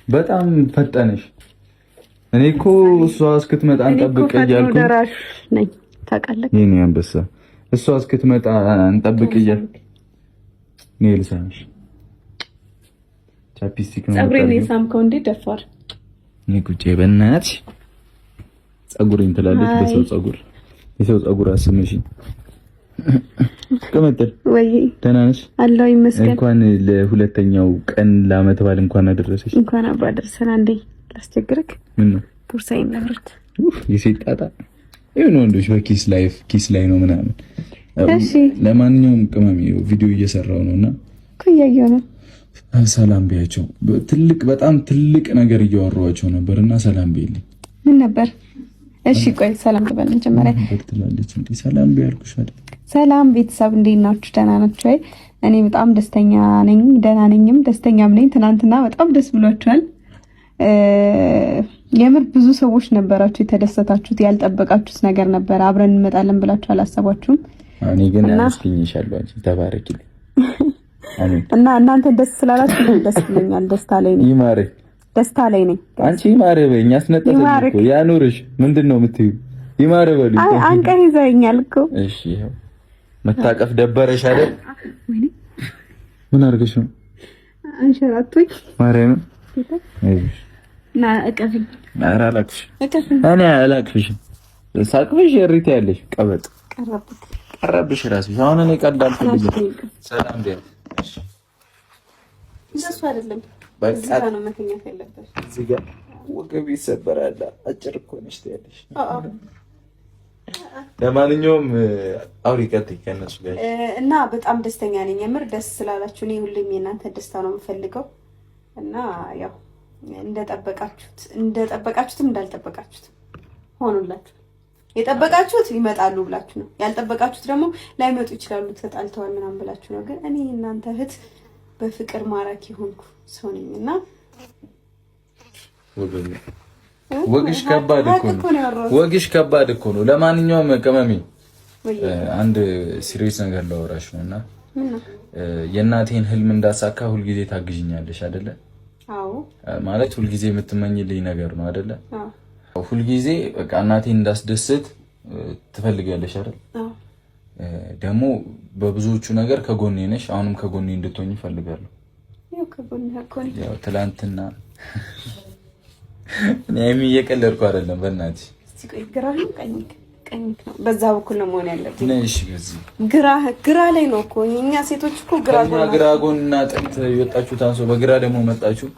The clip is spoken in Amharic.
በጣም ፈጠነሽ። እኔ እኮ እሷ እስክትመጣ እንጠብቅ እያልኩ ደራሽ ነኝ ታውቃለህ። የኔ አንበሳ እሷ እስክትመጣ እንጠብቅ እያልኩ እኔ ልሳምሽ። Chapstick ነው ፀጉሬን የሳምከው እንዴ? ደፋር። እኔ ቁጭ በእናትሽ ፀጉሬን ትላለች። በሰው ፀጉር የሰው ፀጉር አስመሽኝ። ቅምጥል ወይ ደህና ነሽ? አለሁ ይመስገን። እንኳን ለሁለተኛው ቀን ለዓመት በዓል እንኳን አደረሰሽ። እንኳን አብሮ አደረሰን። አንዴ ላስቸግርክ። ምን ነው? ቦርሳዬን ላውርድ። የሴት ጣጣ ይሁን። ወንዶች በኪስ life ኪስ ላይ ነው ምናምን። እሺ ለማንኛውም ቅመም ቪዲዮ እየሰራው ነውና እኮ እያየሁ ነው። ሰላም ቢያቸው ትልቅ በጣም ትልቅ ነገር እያወራኋቸው ነበርና ሰላም ቢልኝ። ምን ነበር? እሺ ቆይ ሰላም ትበል መጀመሪያ። ትላለች እንዴ? ሰላም ቢያልኩሽ አይደል? ሰላም ቤተሰብ እንዴት ናችሁ? ደህና ናችሁ ወይ? እኔ በጣም ደስተኛ ነኝ፣ ደህና ነኝም ደስተኛም ነኝ። ትናንትና በጣም ደስ ብሏችኋል። የምር ብዙ ሰዎች ነበራችሁ የተደሰታችሁት፣ ያልጠበቃችሁት ነገር ነበር። አብረን እንመጣለን ብላችሁ አላሰባችሁም። እኔ ግን አመስግኜሻለሁ። አንቺ ተባረኪልኝ። እና እናንተ ደስ ስላላችሁ ደስ ብሎኛል። ደስታ ላይ ነኝ። ይማርህ፣ ደስታ ላይ ነኝ። አንቺ ይማርህ በይኝ። አስነጠሰኝ እኮ ያኑርሽ። ምንድን ነው የምትይው? ይማርህ በሉኝ። አይ አንቀህ ይዘኸኛል እኮ። እሺ ይኸው መታቀፍ ደበረሽ አይደል? ምን አድርገሽ ነው? አንሸራቶኝ ማርያምን ና እቀፍኝ። ኧረ አላቅፍሽም፣ እኔ አላቅፍሽም። ሳቅፍሽ እሪት ያለሽ ቀበጥ ቀረብሽ እራስሽ። አሁን እኔ ቀልድ አልፈልግም። ሰላም ቢያት እንደሱ አይደለም። እዚህ ጋር ነው መተኛት ያለበት። እዚህ ጋር ወገብ ይሰበራል። አጭር እኮ ነሽ ትያለሽ። ለማንኛውም አውሪ ቀጥይ ከእነሱ ጋር እና በጣም ደስተኛ ነኝ። የምር ደስ ስላላችሁ እኔ ሁሌም የእናንተ ደስታ ነው የምፈልገው እና ያው እንደጠበቃችሁት እንደጠበቃችሁትም እንዳልጠበቃችሁትም ሆኖላችሁ የጠበቃችሁት ይመጣሉ ብላችሁ ነው። ያልጠበቃችሁት ደግሞ ላይመጡ ይችላሉ ተጣልተዋል ምናምን ብላችሁ ነው። ግን እኔ እናንተ እህት በፍቅር ማራኪ ሆንኩ ሰው ነኝ እና ወግሽ ከባድ እኮ ነው። ወግሽ ከባድ እኮ ነው። ለማንኛውም ቅመሜ አንድ serious ነገር ላወራሽ ነው እና የእናቴን ህልም እንዳሳካ ሁልጊዜ ታግዥኛለሽ አይደለ? አዎ። ማለት ሁልጊዜ የምትመኝልኝ ነገር ነው አይደለ? ሁልጊዜ በቃ እናቴን እንዳስደስት ትፈልጊያለሽ አይደል? ደግሞ በብዙዎቹ ነገር ከጎኔ ነሽ። አሁንም ከጎኔ እንድትሆኝ እፈልጋለሁ። ያው ትላንትና እኔ እየቀለድኩ አይደለም፣ በእናትሽ ግራህ ነው ቀኝክ? ቀኝክ ነው። በዛ በኩል ነው መሆን ያለብኝ። እሺ፣ በዚህ ግራ ላይ ነው እኮ እኛ ሴቶች እኮ ግራ ጎን ግራ ጎንና ጥንት የወጣችሁ ታንሶ በግራ ደግሞ መጣችሁ።